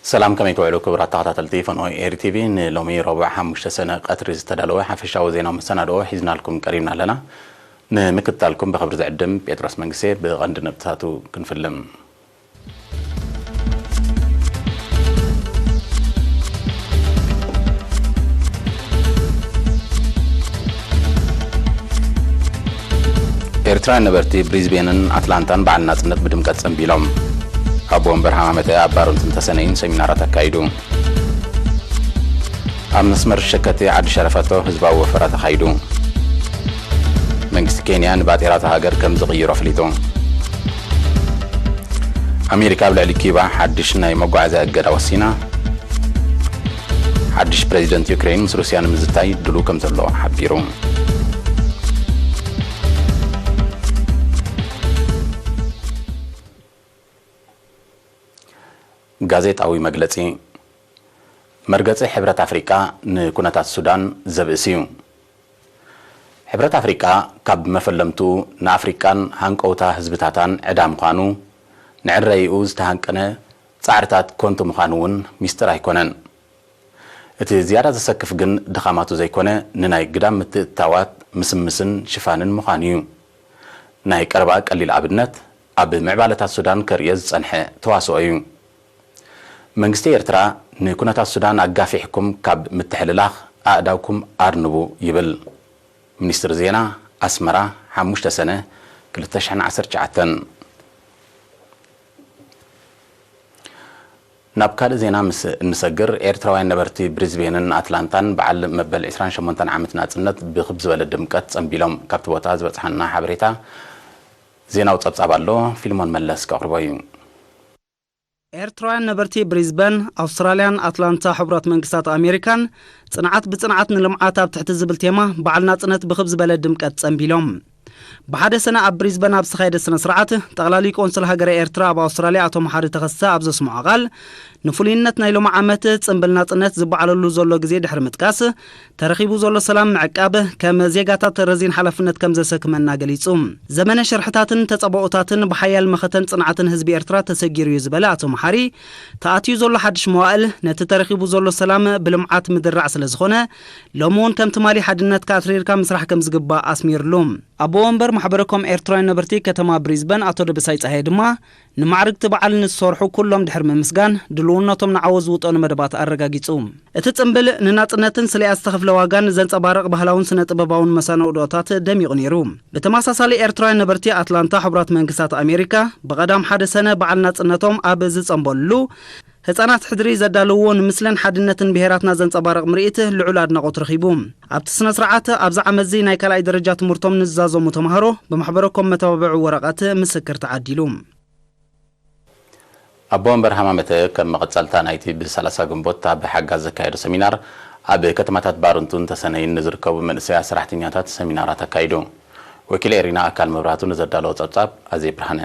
ሰላም፣ ከመይ ትውዕሉ ክቡራት ተኸታተልቲ ፈንኦ ኤሪ ቲቪ? ንሎሚ ረቡዕ ሓሙሽተ ሰነ ቀትሪ ዝተዳለወ ሓፈሻዊ ዜናዊ መሰናድኦ ሒዝናልኩም ቀሪብና ኣለና። ንምክትታልኩም ብኽብሪ ዝዕድም ጴጥሮስ መንግስቴ። ብቐንዲ ነጥብታቱ ክንፍልም። ኤርትራውያን ነበርቲ ብሪዝቤንን ኣትላንታን በዓል ናጽነት ብድምቀት ጸንቢሎም። ኣቦ ወንበር ሃማመተ ኣብ ባሮንትን ተሰነይን ሰሚናራት ኣካይዱ። ኣብ መስመር ሸከቲ ዓዲ ሸረፈቶ ህዝባዊ ወፈራ ተኻይዱ። መንግስቲ ኬንያ ንባጤራ እታ ሃገር ከም ዝቕይሮ ኣፍሊጡ። ኣሜሪካ ኣብ ልዕሊ ኪዩባ ሓድሽ ናይ መጓዓዝያ እገዳ ወሲና። ሓድሽ ፕሬዚደንት ዩክሬን ምስ ሩስያ ንምዝታይ ድሉው ከም ዘሎ ሓቢሩ። ጋዜጣዊ መግለጺ። መርገጺ ሕብረት ኣፍሪቃ ንኩነታት ሱዳን ዘብእስ እዩ። ሕብረት ኣፍሪቃ ካብ መፈለምቱ ንኣፍሪቃን ሃንቀውታ ህዝብታታን ዕዳ ምዃኑ፣ ንዕረይኡ ዝተሃንቀነ ጻዕርታት ኮንቱ ምዃኑ እውን ሚስጥር ኣይኮነን። እቲ ዝያዳ ዘሰክፍ ግን ድኻማቱ ዘይኮነ፣ ንናይ ግዳም ምትእትታዋት ምስምስን ሽፋንን ምዃኑ እዩ። ናይ ቀረባ ቀሊል ኣብነት፣ ኣብ ምዕባለታት ሱዳን ከርእዮ ዝጸንሐ ተዋስኦ እዩ። መንግስቲ ኤርትራ ንኩነታት ሱዳን ኣጋፊሕኩም ካብ ምትሕልላኽ ኣእዳውኩም ኣርንቡ ይብል። ሚኒስትሪ ዜና ኣስመራ፣ ሓሙሽተ ሰነ ክልተ ሽሕን ዓሰርተ ትሽዓተን። ናብ ካልእ ዜና ምስ እንሰግር፣ ኤርትራውያን ነበርቲ ብሪዝቤንን ኣትላንታን በዓል መበል ዕስራን ሸሞንተን ዓመት ናጽነት ብኽብ ዝበለ ድምቀት ጸንቢሎም። ካብቲ ቦታ ዝበጽሓና ሓበሬታ ዜናዊ ጸብጻብ ኣሎ፣ ፊልሞን መለስ ከቕርቦ እዩ። ኤርትራውያን ነበርቲ ብሪዝበን፣ ኣውስትራልያን ኣትላንታ ሕቡራት መንግስታት ኣሜሪካን፣ ጽንዓት ብጽንዓት ንልምዓት ኣብ ትሕቲ ዝብል ቴማ በዓል ናጽነት ብኽብ ዝበለ ድምቀት ጸንቢሎም። ብሓደ ሰነ ኣብ ብሪዝበን ኣብ ዝተኻየደ ስነ ስርዓት፣ ጠቕላሊ ቆንስል ሃገረ ኤርትራ ኣብ ኣውስትራልያ ኣቶ መሓሪ ተኸስተ ኣብ ዘስምዖ ቃል፣ ንፍሉይነት ናይ ሎሚ ዓመት ጽምብል ናጽነት ዝበዓለሉ ዘሎ ግዜ ድሕሪ ምጥቃስ፣ ተረኺቡ ዘሎ ሰላም ምዕቃብ ከም ዜጋታት ረዚን ሓላፍነት ከም ዘሰክመና ገሊጹ። ዘመነ ሽርሕታትን ተጻብኦታትን ብሓያል መኸተን ጽንዓትን ህዝቢ ኤርትራ ተሰጊሩ እዩ ዝበለ ኣቶ መሓሪ፣ ተኣትዩ ዘሎ ሓድሽ መዋእል ነቲ ተረኺቡ ዘሎ ሰላም ብልምዓት ምድራዕ ስለ ዝኾነ፣ ሎሚ እውን ከም ትማሊ ሓድነትካ ኣትሪርካ ምስራሕ ከም ዝግባእ ኣስሚርሉ። ኣቦ ወንበር ማሕበረ ኮም ኤርትራውያን ነበርቲ ከተማ ብሪዝበን ኣቶ ደበሳይ ጸሃየ ድማ፣ ንማዕርግቲ በዓል ንዝሰርሑ ኩሎም ድሕሪ ምምስጋን፣ ድልውነቶም ንዓወት ዝውጠኑ መደባት ኣረጋጊጹ። እቲ ጽምብል ንናጽነትን ስለያ ዝተኸፍለ ዋጋን ዘንጸባርቕ ባህላውን ስነ ጥበባውን መሰናድኦታት ደሚቑ ነይሩ። ብተመሳሳሊ ኤርትራውያን ነበርቲ ኣትላንታ ሕቡራት መንግስታት ኣሜሪካ ብቐዳም ሓደ ሰነ በዓል ናጽነቶም ኣብ ዝጸንበሉሉ፣ ህጻናት ሕድሪ ዘዳለውዎ ንምስልን ሓድነትን ብሄራትና ዘንጸባርቕ ምርኢት ልዑል ኣድናቖት ረኺቡ። ኣብቲ ስነ ስርዓት ኣብዚ ዓመትዚ ናይ ካልኣይ ደረጃ ትምህርቶም ንዝዛዘሙ ተምሃሮ ብማሕበረ ኮም መተባብዒ ወረቐት ምስክር ተዓዲሉ። ኣቦ ወንበር ሃማመተ ከም መቐጸልታ ናይቲ ብሰላሳ ግንቦት ኣብ ሓጋዝ ዘካየዶ ሰሚናር፣ ኣብ ከተማታት ባርንቱን ተሰነይን ንዝርከቡ መንእሰያት ሰራሕተኛታት ሰሚናራት ኣካይዱ። ወኪል ኤሪና ኣካል መብራህቱ ንዘዳለዎ ጸብጻብ ኣዜብ ብርሃነ።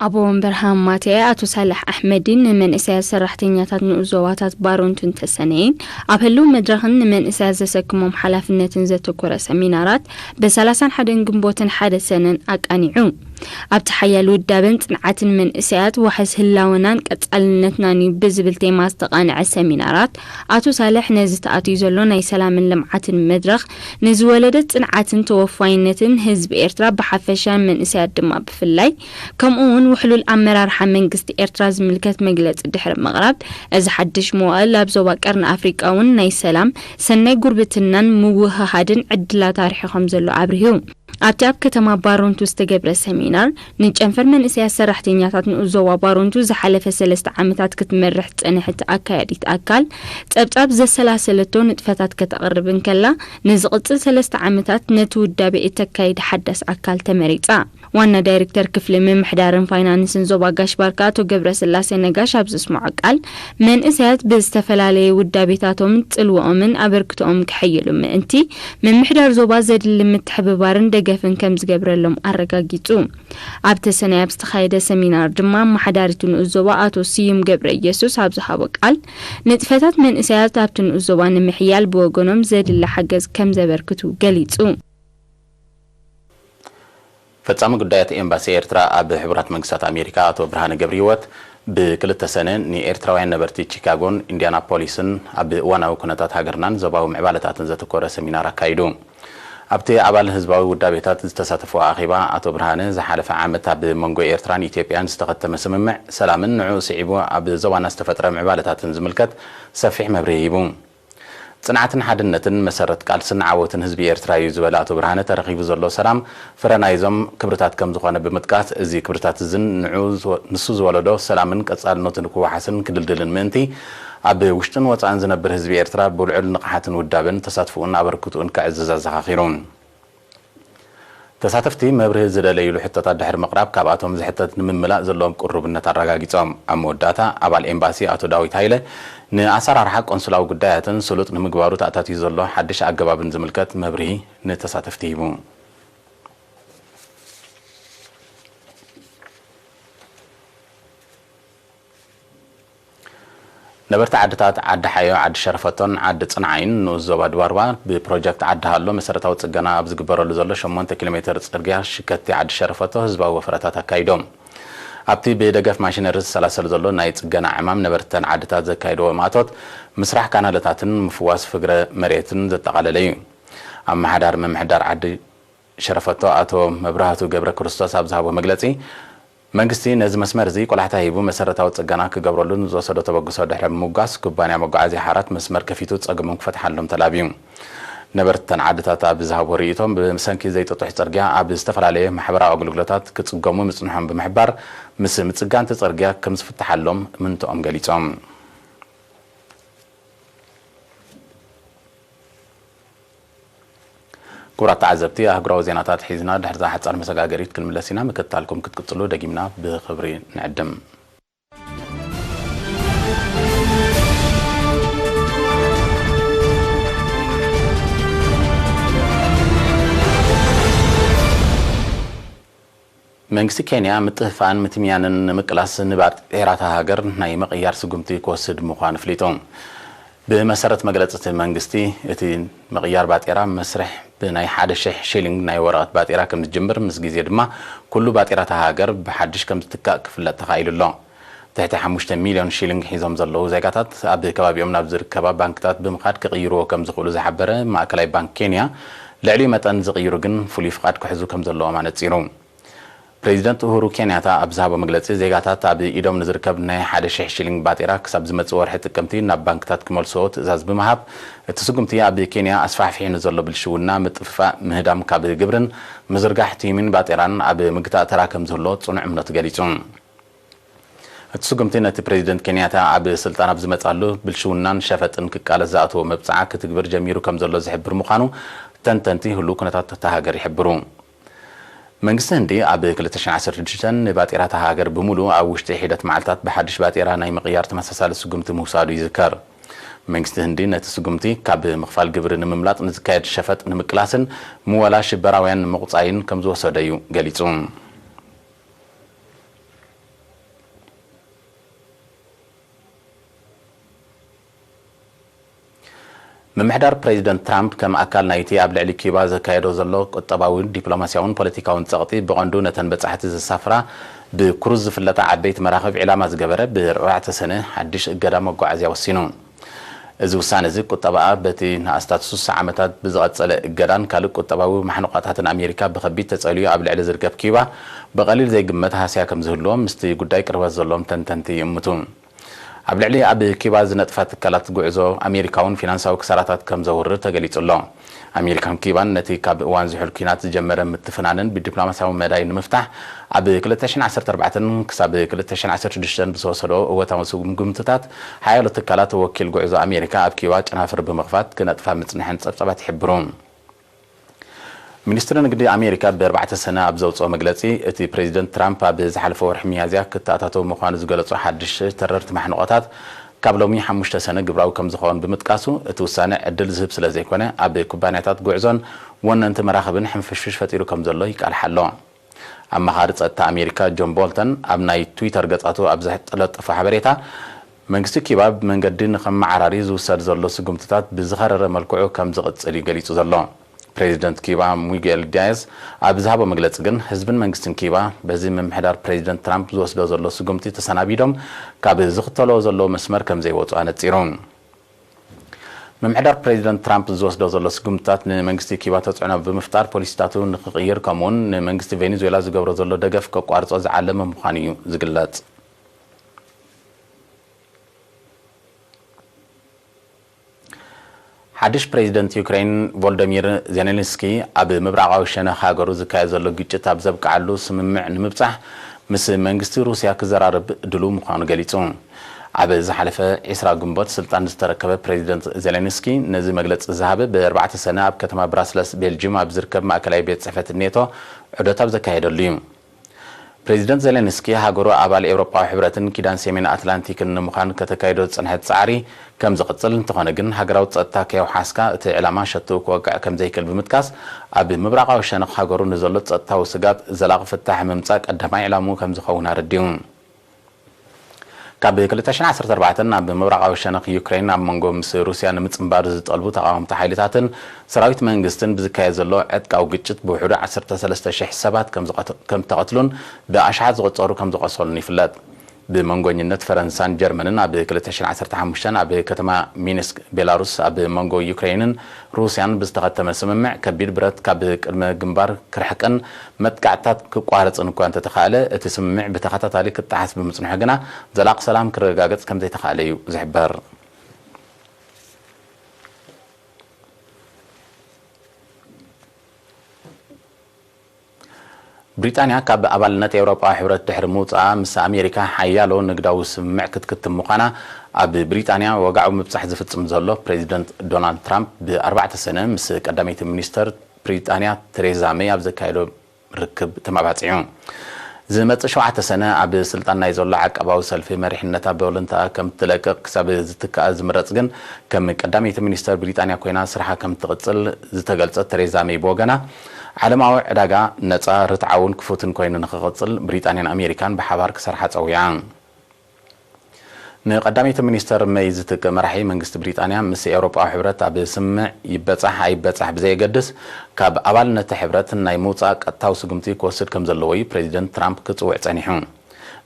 ኣቦ ወንበር ሃማመተ ኣቶ ሳልሕ ኣሕመዲን ንመንእሰያት ሰራሕተኛታት ንኡስ ዞባታት ባርንቱን ተሰነይን ኣብ ህልው መድረኽን ንመንእሰያት ዘሰክሞም ሓላፍነትን ዘተኮረ ሰሚናራት ብሰላሳን ሓደን ግንቦትን ሓደ ሰነን ኣቃኒዑ። ኣብቲ ሓያል ውዳበን ጽንዓትን መንእሰያት ዋሕስ ህላወናን ቀጻልነትናን እዩ ብዝብል ቴማ ዝተቓንዐ ሰሚናራት፣ ኣቶ ሳልሕ ነዚ ተኣትዩ ዘሎ ናይ ሰላምን ልምዓትን መድረኽ ንዝወለደ ጽንዓትን ተወፋይነትን ህዝቢ ኤርትራ ብሓፈሻን መንእሰያት ድማ ብፍላይ፣ ከምኡ እውን ውሕሉል ኣመራርሓ መንግስቲ ኤርትራ ዝምልከት መግለጺ ድሕሪ ምቕራብ፣ እዚ ሓድሽ መዋእል ኣብ ዞባ ቀርኒ ኣፍሪቃ እውን ናይ ሰላም፣ ሰናይ ጉርብትናን ምውህሃድን ዕድላት ኣርሒቑ ከም ዘሎ ኣብሪሁ። ኣብቲ ኣብ ከተማ ባሮንቱ ዝተገብረ ሰሚናር፣ ንጨንፈር መንእሰያት ሰራሕተኛታት ንኡስ ዞባ ባሮንቱ ዝሓለፈ ሰለስተ ዓመታት ክትመርሕ ዝጸንሐት ኣካያዲት ኣካል፣ ጸብጻብ ዘሰላሰለቶ ንጥፈታት ከተቕርብ እንከላ፣ ንዝቕጽል ሰለስተ ዓመታት ነቲ ውዳቤ እተካይድ ሓዳስ ኣካል ተመሪጻ። ዋና ዳይሬክተር ክፍሊ ምምሕዳርን ፋይናንስን ዞባ ጋሽ ባርካ ኣቶ ገብረስላሴ ነጋሽ ኣብ ዘስምዖ ቃል፣ መንእሰያት ብዝተፈላለየ ውዳቤታቶምን ጽልዋኦምን ኣበርክቶኦም ከሐይሉ ምእንቲ፣ ምምሕዳር ዞባ ዘድሊ ምትሕብባርን ደገፍን ከም ዝገብረሎም ኣረጋጊጹ። ኣብ ተሰነይ ኣብ ዝተኻየደ ሰሚናር ድማ፣ ኣመሓዳሪቱ ንኡስ ዞባ ኣቶ ስዩም ገብረ ኢየሱስ ኣብ ዝሃቦ ቃል፣ ንጥፈታት መንእሰያት ኣብቲ ንኡስ ዞባ ንምሕያል ብወገኖም ዘድሊ ሓገዝ ከም ዘበርክቱ ገሊጹ። ፈጻሚ ጉዳያት ኤምባሲ ኤርትራ ኣብ ሕቡራት መንግስታት ኣሜሪካ ኣቶ ብርሃነ ገብረሂወት፣ ብክልተ ሰነ ንኤርትራውያን ነበርቲ ቺካጎን ኢንዲያናፖሊስን ኣብ እዋናዊ ኩነታት ሃገርናን ዞባዊ ምዕባለታትን ዘተኮረ ሰሚናር ኣካይዱ። ኣብቲ ኣባል ህዝባዊ ውዳቤታት ዝተሳተፈ ኣኼባ፣ ኣቶ ብርሃነ፣ ዝሓለፈ ዓመት ኣብ መንጎ ኤርትራን ኢትዮጵያን ዝተኸተመ ስምምዕ ሰላምን ንዕኡ ስዒቡ ኣብ ዞባና ዝተፈጥረ ምዕባለታትን ዝምልከት ሰፊሕ መብርሂ ሂቡ። ጽንዓትን ሓድነትን መሰረት ቃልስን ዓወትን ህዝቢ ኤርትራ እዩ ዝበለ ኣቶ ብርሃነ፣ ተረኺቡ ዘሎ ሰላም ፍረ ናይዞም ክብርታት ከም ዝኾነ ብምጥቃስ፣ እዚ ክብርታት እዝን ንዑ ዝወ-፣ ንሱ ዝወለዶ ሰላምን ቀጻልነቱ ንክወሓስን ክድልድልን ምእንቲ፣ ኣብ ውሽጥን ወጻእን ዝነብር ህዝቢ ኤርትራ ብልዑል ንቕሓትን ውዳበን ተሳትፎኡን ኣበርክቶኡን ከዕዝዝ ኣዘኻኺሩ። ተሳተፍቲ መብርሂ ዝደለይሉ ሕቶታት ድሕሪ ምቕራብ፣ ካብኣቶም ዝሕተት ንምምላእ ዘለዎም ቅሩብነት ኣረጋጊጾም። ኣብ መወዳእታ፣ ኣባል ኤምባሲ ኣቶ ዳዊት ሃይለ፣ ንኣሰራርሓ ቆንስላዊ ጉዳያትን ስሉጥ ንምግባሩ ተኣታትዩ ዘሎ ሓድሽ ኣገባብን ዝምልከት መብርሂ ንተሳተፍቲ ሂቡ። ነበርቲ ዓድታት ዓዲ ሓዮ፣ ዓዲ ሸረፈቶን ዓዲ ጽንዓይን ንኡስ ዞባ ድባርባ፣ ብፕሮጀክት ዓዲ ሃሎ መሰረታዊ ጽገና ኣብ ዝግበረሉ ዘሎ ሸሞንተ ኪሎ ሜትር ጽርግያ ሽከቲ ዓዲ ሸረፈቶ ህዝባዊ ወፈራታት ኣካይዶም። ኣብቲ ብደገፍ ማሽነሪ ዝሰላሰል ዘሎ ናይ ጽገና ዕማም፣ ነበርተን ዓድታት ዘካየድዎ ማእቶት፣ ምስራሕ ካናለታትን ምፍዋስ ፍግረ መሬትን ዘጠቓለለ እዩ። ኣመሓዳሪ ምምሕዳር ዓዲ ሸረፈቶ ኣቶ መብራህቱ ገብረ ክርስቶስ ኣብ ዝሃቦ መግለጺ፣ መንግስቲ ነዚ መስመር እዚ ቆላሕታ ሂቡ መሰረታዊ ጽገና ክገብረሉ ንዝወሰዶ ተበግሶ ድሕሪ ምምጓስ፣ ኩባንያ መጓዓዝያ ሓራት መስመር ከፊቱ ጸገሞም ክፈትሓሎም ተላብዩ። ነበርተን ዓድታት ኣብ ዝሃቦ ርእይቶም፣ ብሰንኪ ዘይጥጡሕ ጽርግያ ኣብ ዝተፈላለየ ማሕበራዊ ኣገልግሎታት ክጽገሙ ምጽንሖም ብምሕባር፣ ምስ ምጽጋን እቲ ጽርግያ ከም ዝፍትሓሎም ምንትኦም ገሊጾም። ክቡራት ተዓዘብቲ፣ ኣህጉራዊ ዜናታት ሒዝና ድሕሪ እዛ ሓጻር መሰጋገሪት ክንምለስ ኢና። ምክትታልኩም ክትቅጽሉ ደጊምና ብኽብሪ ንዕድም። መንግስቲ ኬንያ ምጥፍፋእን ምትምያንን ንምቅላስ ንባጤራታ ሃገር ናይ ምቕያር ስጉምቲ ክወስድ ምዃኑ ኣፍሊጡ። ብመሰረት መግለጺ እቲ መንግስቲ፣ እቲ ምቕያር ባጤራ መስርሕ ብናይ ሓደ ሽሕ ሺሊንግ ናይ ወረቐት ባጤራ ከም ዝጅምር፣ ምስ ግዜ ድማ ኩሉ ባጤራታ ሃገር ብሓድሽ ከም ዝትካእ ክፍለጥ ተኻኢሉ ኣሎ። ትሕቲ ሓሙሽተ ሚልዮን ሺሊንግ ሒዞም ዘለዉ ዜጋታት ኣብ ከባቢኦም ናብ ዝርከባ ባንክታት ብምኻድ ክቕይርዎ ከም ዝኽእሉ ዝሓበረ ማእከላይ ባንክ ኬንያ፣ ልዕሊኡ መጠን ዝቕይሩ ግን ፍሉይ ፍቓድ ክሕዙ ከም ዘለዎም ኣነጺሩ። ፕሬዚደንት ኡሁሩ ኬንያታ ኣብ ዝሃቦ መግለጺ፣ ዜጋታት ኣብ ኢዶም ንዝርከብ ናይ ሓደ ሽሕ ሺሊንግ ባጤራ ክሳብ ዝመጽእ ወርሒ ጥቅምቲ ናብ ባንክታት ክመልስዎ ትእዛዝ ብምሃብ፣ እቲ ስጉምቲ ኣብ ኬንያ ኣስፋሕፊሑ ንዘሎ ብልሽውና፣ ምጥፍፋእ፣ ምህዳም ካብ ግብርን ምዝርጋሕ ትዩሚን ባጤራን ኣብ ምግታእ ተራ ከም ዝህልዎ ጽኑዕ እምነቱ ገሊጹ። እቲ ስጉምቲ ነቲ ፕሬዚደንት ኬንያታ ኣብ ስልጣን ኣብ ዝመጻሉ ብልሽውናን ሸፈጥን ክቃለስ ዝኣተዎ መብጽዓ ክትግብር ጀሚሩ ከም ዘሎ ዝሕብር ምዃኑ ተንተንቲ ህሉው ኩነታት እታ ሃገር ይሕብሩ። መንግስቲ ህንዲ ኣብ ክልተ ሽሕን ዓሰርተ ሽዱሽተን ንባጤራታ ሃገር ብምሉእ ኣብ ውሽጢ ሒደት መዓልታት ብሓድሽ ባጤራ ናይ ምቕያር ተመሳሳሊ ስጉምቲ ምውሳዱ ይዝከር። መንግስቲ ህንዲ ነቲ ስጉምቲ ካብ ምኽፋል ግብሪ ንምምላጥ ንዝካየድ ሸፈጥ ንምቅላስን ምወላ ሽበራውያን ንምቑጻይን ከም ዝወሰዶ እዩ ገሊጹ። ምምሕዳር ፕሬዚደንት ትራምፕ ከም ኣካል ናይቲ ኣብ ልዕሊ ኪዩባ ዘካየዶ ዘሎ ቁጠባዊ፣ ዲፕሎማስያውን ፖለቲካውን ጸቕጢ፣ ብቐንዱ ነተን በጻሕቲ ዘሳፍራ ብክሩዝ ዝፍለጣ ዓበይቲ መራኽብ ዒላማ ዝገበረ፣ ብኣርባዕተ ሰነ ሓድሽ እገዳ መጓዓዝያ ወሲኑ። እዚ ውሳነ እዚ፣ ቁጠባኣ በቲ ንኣስታት ስሳ ዓመታት ብዝቐጸለ እገዳን ካልእ ቁጠባዊ ማሕንቋታትን ኣሜሪካ ብኸቢድ ተጸልዩ ኣብ ልዕሊ ዝርከብ ኪዩባ፣ ብቐሊል ዘይግመት ሃስያ ከም ዝህልዎ ምስቲ ጉዳይ ቅርበት ዘለዎም ተንተንቲ ይእምቱ። ኣብ ልዕሊ ኣብ ኪዩባ ዝነጥፋ ትካላት ጉዕዞ ኣሜሪካ እውን ፊናንሳዊ ክሳራታት ከም ዘውርድ ተገሊጹ ኣሎ። ኣሜሪካን ኪባን ነቲ ካብ እዋን ዝሑል ኲናት ዝጀመረ ምትፍናንን ብዲፕሎማስያዊ መዳይ ንምፍታሕ ኣብ ክልተ ሽሕን ዓሰርተ ኣርባዕተን ክሳብ ክልተ ሽሕን ዓሰርተ ሽዱሽተን ብዝወሰዶ እወታዊ ስጉምትታት፣ ሓያሎ ትካላት ወኪል ጉዕዞ ኣሜሪካ ኣብ ኪባ ጨናፍር ብምኽፋት ክነጥፋ ምጽንሐን ጸብጻባት ይሕብሩ። ሚኒስትሪ ንግዲ ኣሜሪካ ብኣርባዕተ ሰነ ኣብ ዘውጽኦ መግለጺ፣ እቲ ፕሬዚደንት ትራምፕ ኣብ ዝሓለፈ ወርሒ ሚያዝያ ክተኣታተው ምዃኑ ዝገለጾ ሓድሽ ተረርቲ ማሕንቖታት፣ ካብ ሎሚ ሓሙሽተ ሰነ ግብራዊ ከም ዝኸውን ብምጥቃሱ፣ እቲ ውሳነ ዕድል ዝህብ ስለ ዘይኮነ፣ ኣብ ኩባንያታት ጉዕዞን ወነንቲ መራኽብን ሕንፍሽፍሽ ፈጢሩ ከም ዘሎ ይቃልሕ ኣሎ። ኣማኻሪ ጸጥታ ኣሜሪካ ጆን ቦልተን ኣብ ናይ ትዊተር ገጻቱ ኣብ ዘለጠፎ ሓበሬታ፣ መንግስቲ ኪባ ብመንገዲ ንኸመዓራሪ ዝውሰድ ዘሎ ስጉምትታት ብዝኸረረ መልክዑ ከም ዝቕጽል እዩ ገሊጹ ዘሎ። ፕሬዚደንት ኪባ ሚጌል ዲያዝ ኣብ ዝሃቦ መግለጺ ግን፣ ህዝብን መንግስትን ኪባ በዚ ምምሕዳር ፕሬዚደንት ትራምፕ ዝወስዶ ዘሎ ስጉምቲ ተሰናቢዶም ካብ ዝኽተልዎ ዘለዉ መስመር ከም ዘይወጹ ኣነጺሩ። ምምሕዳር ፕሬዚደንት ትራምፕ ዝወስዶ ዘሎ ስጉምትታት ንመንግስቲ ኪባ ተጽዕኖ ብምፍጣር ፖሊሲታቱ ንኽቕይር፣ ከምኡውን ንመንግስቲ ቬኔዙዌላ ዝገብሮ ዘሎ ደገፍ ከቋርጾ ዝዓለመ ምዃኑ እዩ ዝግለጽ። ሓድሽ ፕሬዚደንት ዩክሬን ቮሎዶሚር ዜሌንስኪ፣ ኣብ ምብራቓዊ ሸነኽ ሃገሩ ዝካየድ ዘሎ ግጭት ኣብ ዘብቅዓሉ ስምምዕ ንምብጻሕ ምስ መንግስቲ ሩስያ ክዘራረብ ድሉው ምዃኑ ገሊጹ። ኣብ ዝሓለፈ ዕስራ ግንቦት ስልጣን ዝተረከበ ፕሬዚደንት ዜሌንስኪ ነዚ መግለጺ ዝሃበ ብኣርባዕተ ሰነ ኣብ ከተማ ብራስለስ ቤልጅም ኣብ ዝርከብ ማእከላይ ቤት ጽሕፈት ኔቶ ዑደት ኣብ ዘካየደሉ እዩ። ፕሬዚደንት ዜሌንስኪ፣ ሃገሩ ኣባል ኤውሮጳዊ ሕብረትን ኪዳን ሰሜን ኣትላንቲክን ንምዃን ከተካይዶ ዝጸንሐት ጻዕሪ ከም ዝቕጽል፣ እንተኾነ ግን ሃገራዊ ጸጥታ ከየውሓስካ እቲ ዕላማ ሸትኡ ክወቅዕ ከም ዘይክእል ብምጥቃስ፣ ኣብ ምብራቓዊ ሸነኽ ሃገሩ ንዘሎ ጸጥታዊ ስጋት ዘላቒ ፍታሕ ምምጻእ ቀዳማይ ዕላምኡ ከም ዝኸውን ኣረዲኡ። ካብ ክልተ ሽሕን ዓሰርተ ኣርባዕተን ኣብ ምብራቓዊ ሸነኽ ዩክሬን ኣብ መንጎ ምስ ሩስያ ንምጽንባር ዝጠልቡ ተቓወምቲ ሓይልታትን ሰራዊት መንግስትን ብዝካየድ ዘሎ ዕጥቃዊ ግጭት ብውሕዱ ዓሰርተ ሰለስተ ሽሕ ሰባት ከም ዝቐት-፣ ከም ዝተቐትሉን ብኣሽሓት ዝቑጸሩ ከም ዝቖሰሉን ይፍለጥ። ብመንጎኝነት ፈረንሳን ጀርመንን ኣብ ክልተ ሽሕን ዓሰርተ ሓሙሽተን ኣብ ከተማ ሚንስክ ቤላሩስ ኣብ መንጎ ዩክሬንን ሩስያን ብዝተኸተመ ስምምዕ፣ ከቢድ ብረት ካብ ቅድመ ግንባር ክርሕቅን መጥቃዕትታት ክቋረጽን እኳ እንተተኻእለ፣ እቲ ስምምዕ ብተኸታታሊ ክጠሓስ ብምጽንሑ ግና፣ ዘላቒ ሰላም ክረጋገጽ ከም ዘይተኻእለ እዩ ዝሕበር። ብሪጣንያ ካብ ኣባልነት ኤውሮጳዊ ሕብረት ድሕሪ ምውጻኣ፣ ምስ ኣሜሪካ ሓያሎ ንግዳዊ ስምምዕ ክትክትም ምዃና ኣብ ብሪጣንያ ወግዓዊ ምብጻሕ ዝፍጽም ዘሎ ፕሬዚደንት ዶናልድ ትራምፕ ብኣርባዕተ ሰነ ምስ ቀዳመይቲ ሚኒስተር ብሪጣንያ ቴሬዛ ሜይ ኣብ ዘካየዶ ርክብ ተማባጺዑ። ዝመጽእ ሸውዓተ ሰነ ኣብ ስልጣን ናይ ዘሎ ዓቃባዊ ሰልፊ መሪሕነታ ብወለንታኣ ከም ትለቅቕ ክሳብ ዝትክኣ ዝምረጽ ግን፣ ከም ቀዳመይቲ ሚኒስተር ብሪጣንያ ኮይና ስርሓ ከም ትቕጽል ዝተገልጸት ቴሬዛ ሜይ ብወገና፣ ዓለማዊ ዕዳጋ ነጻ፣ ርትዓውን ክፉትን ኮይኑ ንኽቕጽል ብሪጣንያን ኣሜሪካን ብሓባር ክሰርሓ ጸዊዓ። ንቀዳመይቲ ሚኒስተር መይ ዝትክእ መራሒ መንግስቲ ብሪጣንያ፣ ምስ ኤውሮጳዊ ሕብረት ኣብ ስምምዕ ይበጻሕ ኣይበጻሕ ብዘየገድስ፣ ካብ ኣባልነት እቲ ሕብረት ናይ ምውጻእ ቀጥታዊ ስጉምቲ ክወስድ ከም ዘለዎ እዩ ፕሬዚደንት ትራምፕ ክጽውዕ ጸኒሑ።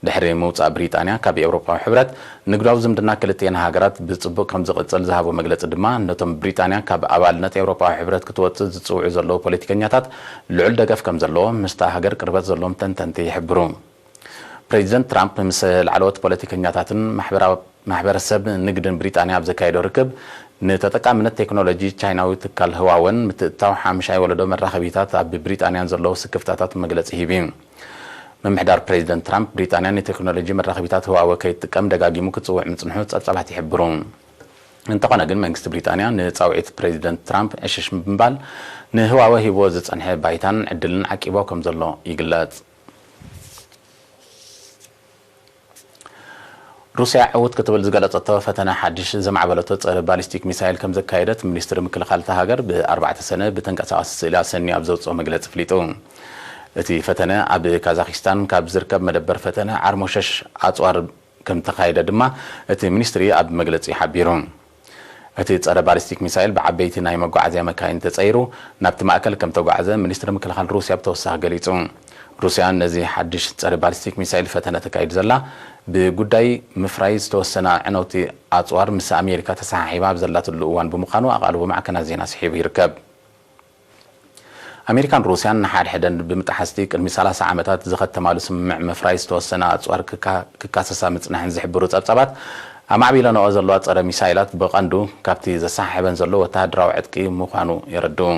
ድሕሪ ምውጻእ ብሪጣንያ ካብ ኤውሮጳዊ ሕብረት፣ ንግዳዊ ዝምድና ክልቲኤን ሃገራት ብጽቡቕ ከም ዝቕጽል ዝሃቦ መግለጺ ድማ፣ ነቶም ብሪጣንያ ካብ ኣባልነት ኤውሮጳዊ ሕብረት ክትወጽእ ዝጽውዑ ዘለዉ ፖለቲከኛታት ልዑል ደገፍ ከም ዘለዎ ምስታ ሃገር ቅርበት ዘለዎም ተንተንቲ ይሕብሩ። ፕሬዚደንት ትራምፕ ምስ ላዕለዎት ፖለቲከኛታትን ማሕበራዊ፣ ማሕበረሰብ ንግድን ብሪጣንያ ኣብ ዘካየዶ ርክብ፣ ንተጠቃምነት ቴክኖሎጂ ቻይናዊ ትካል ህዋወን ምትእትታው ሓምሻይ ወለዶ መራኸቢታት ኣብ ብሪጣንያን ዘለዉ ስክፍታታት መግለጺ ሂቡ እዩ። ምምሕዳር ፕሬዚደንት ትራምፕ፣ ብሪጣንያ ንቴክኖሎጂ መራኸቢታት ህዋወ ከይትጥቀም ደጋጊሙ ክጽውዕ ምጽንሑ ጸብጻባት ይሕብሩ። እንተኾነ ግን፣ መንግስቲ ብሪጣንያ ንጻውዒት ፕሬዚደንት ትራምፕ ዕሽሽ ብምባል፣ ንህዋወ ሂብዎ ዝጸንሐ ባይታን ዕድልን ዓቂቦ ከም ዘሎ ይግለጽ። ሩስያ ዕውት ክትብል ዝገለጸቶ ፈተነ ሓድሽ ዘማዕበለቶ ጸረ ባሊስቲክ ሚሳይል ከም ዘካየደት ሚኒስትሪ ምክልኻል እታ ሃገር ብኣርባዕተ ሰነ ብተንቀሳቓሲ ስእሊ ኣሰንዩ ኣብ ዘውጽኦ መግለጺ ኣፍሊጡ። እቲ ፈተነ ኣብ ካዛኺስታን ካብ ዝርከብ መደበር ፈተነ ዓርሞሸሽ ኣጽዋር ከም ተኻየደ ድማ እቲ ሚኒስትሪ ኣብ መግለጺ ሓቢሩ። እቲ ጸረ ባሊስቲክ ሚሳይል ብዓበይቲ ናይ መጓዓዝያ መካይን ተጸይሩ ናብቲ ማእከል ከም ተጓዕዘ ሚኒስትሪ ምክልኻል ሩስያ ብተወሳኺ ገሊጹ። ሩስያ ነዚ ሓድሽ ጸረ ባሊስቲክ ሚሳይል ፈተነ ተካይድ ዘላ፣ ብጉዳይ ምፍራይ ዝተወሰነ ዕነውቲ ኣጽዋር ምስ ኣሜሪካ ተሰሓሒባ ኣብ ዘላትሉ እዋን ብምዃኑ ኣቓልቦ ማዕከናት ዜና ስሒቡ ይርከብ። ኣሜሪካን ሩስያን ንሓድሕደን ብምጥሓስቲ ቅድሚ ሰላሳ ዓመታት ዝኸተማሉ ስምምዕ ምፍራይ ዝተወሰነ ኣጽዋር ክካ-፣ ክካሰሳ ምጽንሐን ዝሕብሩ ጸብጻባት፣ ኣማዕቢለንኦ ዘለዋ ጸረ ሚሳይላት ብቐንዱ ካብቲ ዘሰሓሕበን ዘሎ ወተሃደራዊ ዕጥቂ ምዃኑ የረድኡ።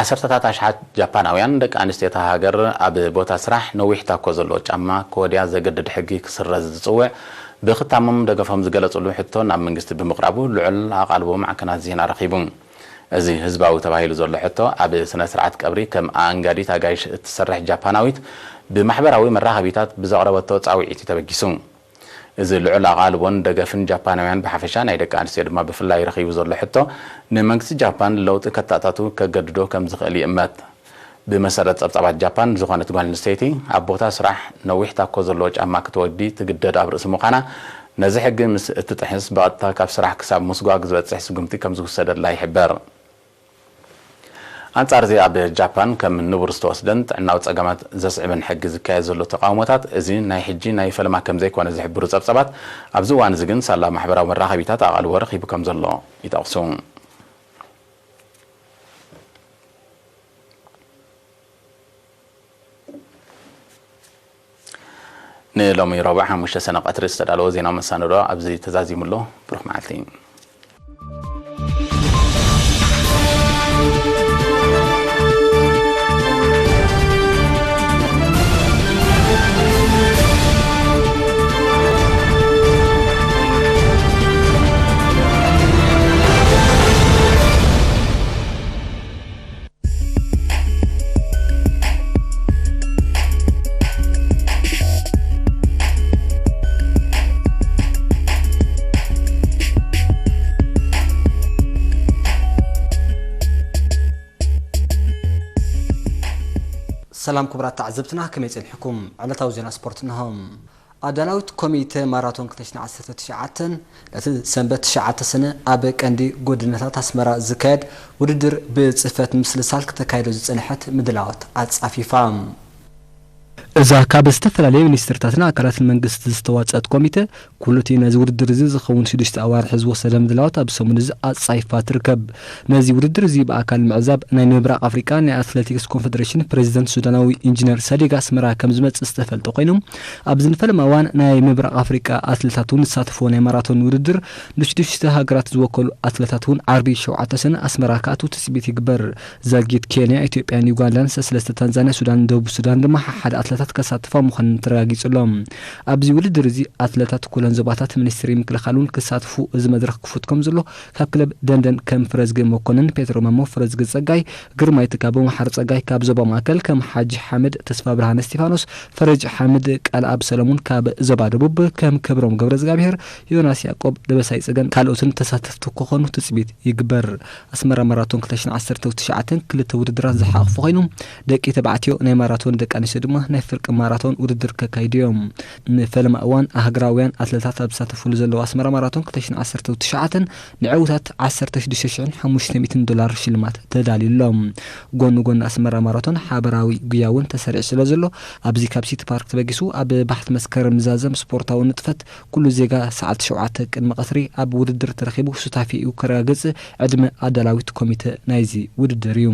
ዓሰርተታት ኣሽሓት ጃፓናውያን ደቂ ኣንስትዮ እታ ሃገር ኣብ ቦታ ስራሕ ነዊሕ ታኮ ዘለዎ ጫማ ክወድያ ዘገድድ ሕጊ ክስረዝ ዝጽውዕ ብኽታሞም ደገፎም ዝገለጽሉ ሕቶ ናብ መንግስቲ ብምቕራቡ ልዑል ኣቓልቦ ማዕከናት ዜና ረኺቡ። እዚ ህዝባዊ ተባሂሉ ዘሎ ሕቶ ኣብ ስነ ስርዓት ቀብሪ ከም ኣኣንጋዲት ኣጋይሽ እትሰርሕ ጃፓናዊት ብማሕበራዊ መራኸቢታት ብዘቕረበቶ ጻውዒት እዩ ተበጊሱ። እዚ ልዑል ኣቓልቦን ደገፍን ጃፓናውያን ብሓፈሻ ናይ ደቂ ኣንስትዮ ድማ ብፍላይ ረኺቡ ዘሎ ሕቶ ንመንግስቲ ጃፓን ለውጢ ከተኣታቱ ከገድዶ ከም ዝኽእል ይእመት። ብመሰረት ጸብጻባት ጃፓን ዝኾነት ጓል ኣንስተይቲ ኣብ ቦታ ስራሕ ነዊሕ ታኮ ዘለዎ ጫማ ክትወዲ ትግደድ ኣብ ርእሲ ምዃና ነዚ ሕጊ ምስ እትጥሕስ ብቐጥታ ካብ ስራሕ ክሳብ ምስጓግ ዝበጽሕ ስጉምቲ ከም ዝውሰደላ ይሕበር። ኣንጻር እዚ ኣብ ጃፓን ከም ንቡር ዝተወስደን ጥዕናዊ ጸገማት ዘስዕብን ሕጊ ዝካየድ ዘሎ ተቓውሞታት እዚ ናይ ሕጂ ናይ ፈለማ ከም ዘይኮነ ዝሕብሩ ጸብጻባት ኣብዚ እዋን እዚ ግን ሳላ ማሕበራዊ መራኸቢታት ኣቓልቦ ረኺቡ ከም ዘሎ ይጠቕሱ። ንሎሚ ረቡዕ ሓሙሽተ ሰነ ቀትሪ ዝተዳለወ ዜናዊ መሳነዶ ኣብዚ ተዛዚሙ ኣሎ። ብሩኽ መዓልቲ። ሰላም ክቡራት ተዓዘብትና፣ ከመይ ጸኒሕኩም? ዕለታዊ ዜና ስፖርት እንሆ። ኣዳላዊት ኮሚተ ማራቶን ክልተ ሽሕን ዓሰርተ ትሽዓተን ነቲ ሰንበት ትሽዓተ ሰነ ኣብ ቀንዲ ጎደናታት ኣስመራ ዝካየድ ውድድር ብጽፈት ምስልሳል ክተካይዶ ዝጸንሐት ምድላዋት ኣጻፊፋ። እዛ ካብ ዝተፈላለዩ ሚኒስትርታትን ኣካላትን መንግስቲ ዝተዋጸአት ኮሚተ፣ ኩሉ እቲ ነዚ ውድድር እዚ ዝኸውን ሽዱሽተ ኣዋርሕ ዝወሰደ ምድላዋት ኣብ ሰሙን እዚ ኣጻፊፋ ትርከብ። ነዚ ውድድር እዚ ብኣካል ምዕዛብ ናይ ምብራቕ ኣፍሪቃ ናይ ኣትሌቲክስ ኮንፈደሬሽን ፕሬዚደንት ሱዳናዊ ኢንጂነር ሳዲግ ኣስመራ ከም ዝመጽእ ዝተፈልጠ ኮይኑ፣ ኣብዚ ንፈለማ እዋን ናይ ምብራቕ ኣፍሪቃ ኣትሌታት እውን ዝሳተፍዎ ናይ ማራቶን ውድድር ንሽዱሽተ ሃገራት ዝወከሉ ኣትሌታት እውን ዓርቢ ሸውዓተ ሰነ ኣስመራ ክኣትዉ ትጽቢት ይግበር። ዛጊት ኬንያ፣ ኢትዮጵያን ዩጋንዳን፣ ሰለስተ ታንዛንያ፣ ሱዳን፣ ደቡብ ሱዳን ድማ ሓደ ኣትሌታት ከሳትፋ ምዃነን ተረጋጊጹ ኣሎ። ኣብዚ ውድድር እዚ ኣትሌታት ኩለን ዞባታት ሚኒስትሪ ምክልኻል እውን ክሳትፉ እዚ መድረኽ ክፉት ከም ዘሎ ካብ ክለብ ደንደን ከም ፍረዝጊ መኮንን፣ ፔትሮ ማሞ፣ ፍረዝጊ ጸጋይ፣ ግርማይ ትካቦ፣ መሓሪ ጸጋይ ካብ ዞባ ማእከል፣ ከም ሓጂ ሓምድ፣ ተስፋ ብርሃነ እስቲፋኖስ፣ ፈረጅ ሓምድ፣ ቃልኣብ ሰለሙን ካብ ዞባ ደቡብ፣ ከም ክብሮም ገብረ እግዚኣብሔር፣ ዮናስ ያዕቆብ፣ ደበሳይ ጽገን ካልኦትን ተሳተፍቲ ክኾኑ ትጽቢት ይግበር። ኣስመራ ማራቶን ክልተ ሽሕን ዓሰርተ ትሽዓተን ክልተ ውድድራት ዝሓቑፈ ኮይኑ፣ ደቂ ተባዕትዮ ናይ ማራቶን፣ ደቂ ኣንስትዮ ድማ ናይ ፍርቂ ማራቶን ውድድር ከካይዱ እዮም። ንፈለማ እዋን ኣህግራውያን ኣትለታት ኣብ ዝሳተፍሉ ዘለዉ ኣስመራ ማራቶን ክልተ ሽሕን ዓሰርተ ትሽዓተን ንዕዉታት ዓሰርተ ሽዱሽተ ሽሕን ሓሙሽተ ሚእትን ዶላር ሽልማት ተዳልዩ ኣሎ። ጎኒ ጎኒ ኣስመራ ማራቶን ሓበራዊ ጉያ እውን ተሰሪዑ ስለ ዘሎ፣ ኣብዚ ካብ ሲቲ ፓርክ ተበጊሱ ኣብ ባሕቲ መስከረም ዝዛዘም ስፖርታዊ ንጥፈት ኩሉ ዜጋ ሰዓት ሸውዓተ ቅድሚ ቀትሪ ኣብ ውድድር ተረኺቡ ሱታፌኡ ከረጋግጽ ዕድመ ኣዳላዊት ኮሚተ ናይዚ ውድድር እዩ።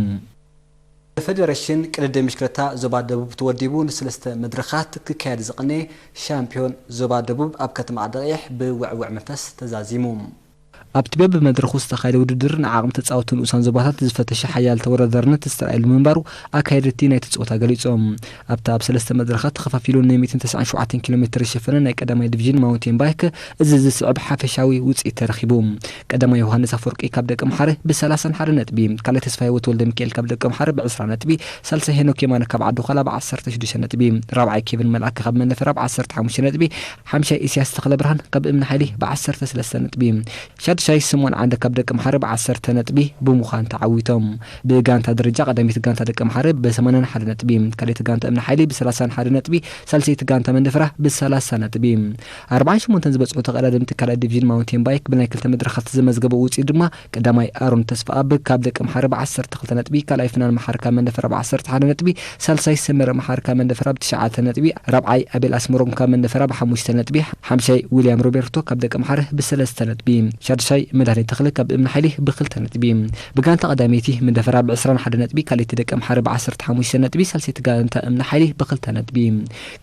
ብፌደሬሽን ቅድድም ብሽክለታ ዞባ ደቡብ ተወዲቡ ንሰለስተ መድረኻት ክካየድ ዝቐነየ ሻምፒዮን ዞባ ደቡብ ኣብ ከተማ ዓዲ ቀይሕ ብውዕውዕ መንፈስ ተዛዚሙ። ኣብቲ በብመድረኹ ዝተኻየደ ውድድር ንዓቕሚ ተጻወትቲ ንኡሳን ዞባታት ዝፈተሸ ሓያል ተወዳዳርነት ዝተራእየሉ ምንባሩ ኣካየድቲ ናይቲ ጸወታ ገሊጾም። ኣብቲ ኣብ ሰለስተ መድረኻት ተኸፋፊሉ ን ሚእትን ተስዓን ሸውዓተን ኪሎ ሜትር ዝሸፈነ ናይ ቀዳማይ ዲቪዥን ማውንቴን ባይክ እዚ ዝስዕብ ሓፈሻዊ ውጽኢት ተረኺቡ። ቀዳማይ ዮሃንስ ኣፈወርቂ ካብ ደቂ ኣምሓረ ብ ሰላሳን ሓደ ነጥቢ፣ ካልኣይ ተስፋ ህይወት ወልደ ሚካኤል ካብ ደቂ ኣምሓረ ብ ዕስራ ነጥቢ፣ ሳልሳይ ሄኖክ የማነ ካብ ዓዲ ዃላ ብ ዓሰርተ ሽዱሽተ ነጥቢ፣ ራብዓይ ኬቪን መልኣከ ካብ መንደፈራ ብ ዓሰርተ ሓሙሽተ ነጥቢ፣ ሓምሻይ ኢሳያስ ተኽለ ብርሃን ካብ እምኒ ሓይሊ ብ ዓሰርተ ሰለስተ ነጥቢ፣ ሻድሻይ ስምኦን ዓንደ ካብ ደቂ ኣምሓረ ብ ዓሰርተ ነጥቢ ብምዃን ተዓዊቶም። ብጋንታ ደረጃ ቀዳመይቲ ጋንታ ደቂ ኣምሓረ ብ ሰማንያን ሓደ ነጥቢ፣ ካልኣይቲ ጋንታ እምኒ ሓይሊ ብ ሰላሳን ሓደ ነጥቢ፣ ሳልሰይቲ ጋንታ መንደፈራ ብ ሰላሳ ነጥቢ። ኣርባዓን ሸሞንተን ዝበጽሑ ተቐዳደምቲ ካልኣይ ዲቪዥን ማውንቴን ባይክ ብናይ ክልተ መድረኻት ዘመዝገበ ውጽኢት ድማ ቀዳማይ ኣሮን ተስፋኣብ ካብ ደቂ ኣምሓረ ብ ዓሰርተ ክልተ ነጥቢ፣ ካልኣይ ፍናን መሓሪ ካብ መንደፈራ ብ ዓሰርተ ሓደ ነጥቢ፣ ሳልሳይ ሰመረ መሓሪ ካብ መንደፈራ ብ ትሽዓተ ነጥቢ፣ ራብዓይ ኣቤል ኣስመሮም ካብ መንደፈራ ብ ሓሙሽተ ነጥቢ፣ ሓምሻይ ዊልያም ሮቤርቶ ካብ ደቂ ኣምሓረ ብ ሰለስተ ነጥቢ፣ ሻድሻይ መድሃኔ ተኽለ ካብ እምኒ ሓይሊ ብክልተ ነጥቢ። ብጋንታ ቀዳመይቲ መንደፈራ ብ ዕስራን ሓደ ነጥቢ፣ ካልኣይቲ ደቀምሓረ ብ ዓሰርተ ሓሙሽተ ነጥቢ፣ ሳልሰይቲ ጋንታ እምኒ ሓይሊ ብክልተ ነጥቢ።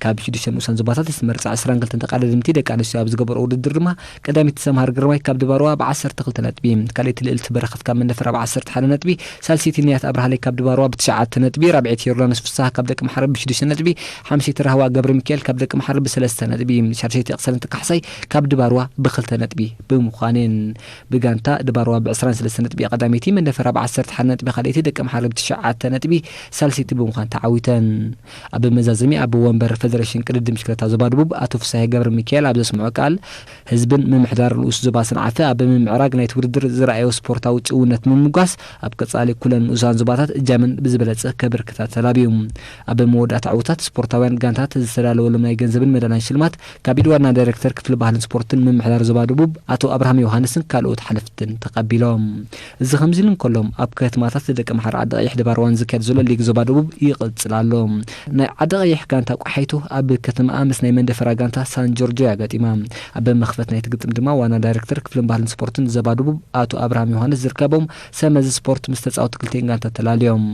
ካብ ሽዱሽተ ንኡሳን ዞባታት ዝተመርጻ ዕስራን ክልተን ተቐዳደምቲ ደቂ ኣንስትዮ ኣብ ዝገበርኦ ውድድር ድማ ቀዳመይቲ ሰምሃር ግርማይ ካብ ድባርዋ ብ ዓሰርተ ክልተ ነጥቢ፣ ካልኣይቲ ልእልቲ በረኸት ካብ መንደፈራ ብ ዓሰርተ ሓደ ነጥቢ፣ ሳልሰይቲ ንያት ኣብርሃለይ ካብ ድባርዋ ብትሽዓተ ነጥቢ፣ ራብዐይቲ ዮርዳኖስ ፍስሃ ካብ ደቂ መሓረብ ብሽዱሽተ ነጥቢ፣ ሓምሸይቲ ራህዋ ገብረ ሚካኤል ካብ ደቂ መሓረብ ብሰለስተ ነጥቢ፣ ሻድሸይቲ ቅሰነቲ ካሕሳይ ካብ ድባርዋ ብክልተ ነጥቢ ብምዃንን። ብጋንታ ድባርዋ ብ ዕስራን ሰለስተን ነጥቢ ቀዳመይቲ፣ መንደፈራ ብ ዓሰርተ ሓደ ነጥቢ ካልኣይቲ፣ ደቂ መሓረብ ብትሽዓተ ነጥቢ ሳልሰይቲ ብምዃን ተዓዊተን። ኣብ መዛዘሚ ኣብ ወንበር ፈደረሽን ቅድድም ብሽክለታ ዞባ ደቡብ ኣቶ ፍሳሄ ገብረ ሚካኤል ኣብ ዘስምዖ ቃል፣ ህዝብን ምምሕዳር ንኡስ ዞባ ሰንዓፈ ኣብ ምምዕራግ ናይቲ ውድድር ዝረኣዮ ስፖርታዊ ጭውነት ምምጓስ ኣብ ቀጻሊ ኩለን ንኡሳን ዞባታት እጃመን ብዝበለጸ ከበርክታ ተላብዩ። ኣብ መወዳእታ ዕውታት ስፖርታውያን ጋንታት ዝተዳለወሎም ናይ ገንዘብን መዳላን ሽልማት ካብ ኢድ ዋና ዳይሬክተር ክፍሊ ባህልን ስፖርትን ምምሕዳር ዞባ ደቡብ ኣቶ ኣብርሃም ዮሃንስን ካልኦት ሓለፍትን ተቐቢሎም። እዚ ከምዚ ኢሉ እንከሎ፣ ኣብ ከተማታት ደቂ መሓር ዓዲ ቀይሕ ድባርዋን ዝካየድ ዘሎ ሊግ ዞባ ደቡብ ይቕጽል ኣሎ። ናይ ዓዲ ቀይሕ ጋንታ ቆሓይቶ ኣብ ከተማኣ ምስ ናይ መንደፈራ ጋንታ ሳን ጆርጆ እያ ገጢማ። ኣብ መኽፈት ናይቲ ግጥም ድማ ዋና ዳይሬክተር ክፍልን ባህልን ስፖርትን ዞባ ደቡብ ኣቶ ኣብርሃም ዮሃንስ ዝርከቦም ሰመዚ ስፖርት ምስ ተጻወቱ ክልቲኤን ጋንታ ተላልዮም።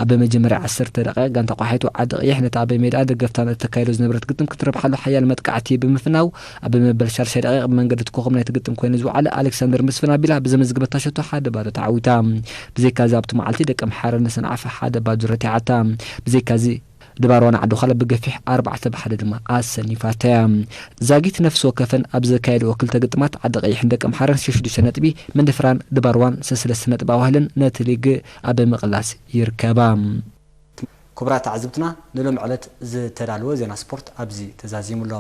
ኣብ መጀመርያ ዓሰርተ ደቂቕ ጋንታ ቆሓይቶ ዓዲ ቀይሕ ነታ ኣብ ሜዳ ደገፍታ እተካይዶ ዝነበረት ግጥም ክትረብሓሉ ሓያል መጥቃዕቲ ብምፍናው፣ ኣብ መበል ሻድሻይ ደቂቕ ብመንገዲ እቲ ኮኸብ ናይቲ ግጥም ኮይኑ ዝወዓለ ኣሌክሳንደር መስፍን ኣቢላ ብዘመዝግበታ ሸቶ ሓደ ባዶ ተዓዊታ። ብዘይካዚ ኣብቲ መዓልቲ ደቂ ኣምሓረ ንሰንዓፈ ሓደ ባዶ ረቲዓታ። ብዘይካዚ ድባርዋ ንዓዲ ዃላ ብገፊሕ ኣርባዕተ ብ ሓደ ድማ ኣሰኒፋታ እያ። ዛጊት ነፍሲ ወከፈን ኣብ ዘካየድኦ ክልተ ግጥማት ዓዲ ቀይሕን ደቂ ኣምሓረን ሸሽዱሽተ ነጥቢ፣ መንደፈራን ድባርዋን ሰሰለስተ ነጥቢ ኣዋህለን ነቲ ሊግ ኣብ ምቕላስ ይርከባ። ክቡራት ተዓዘብትና፣ ንሎሚ ዕለት ዝተዳለወ ዜና ስፖርት ኣብዚ ተዛዚሙ ኣሎ።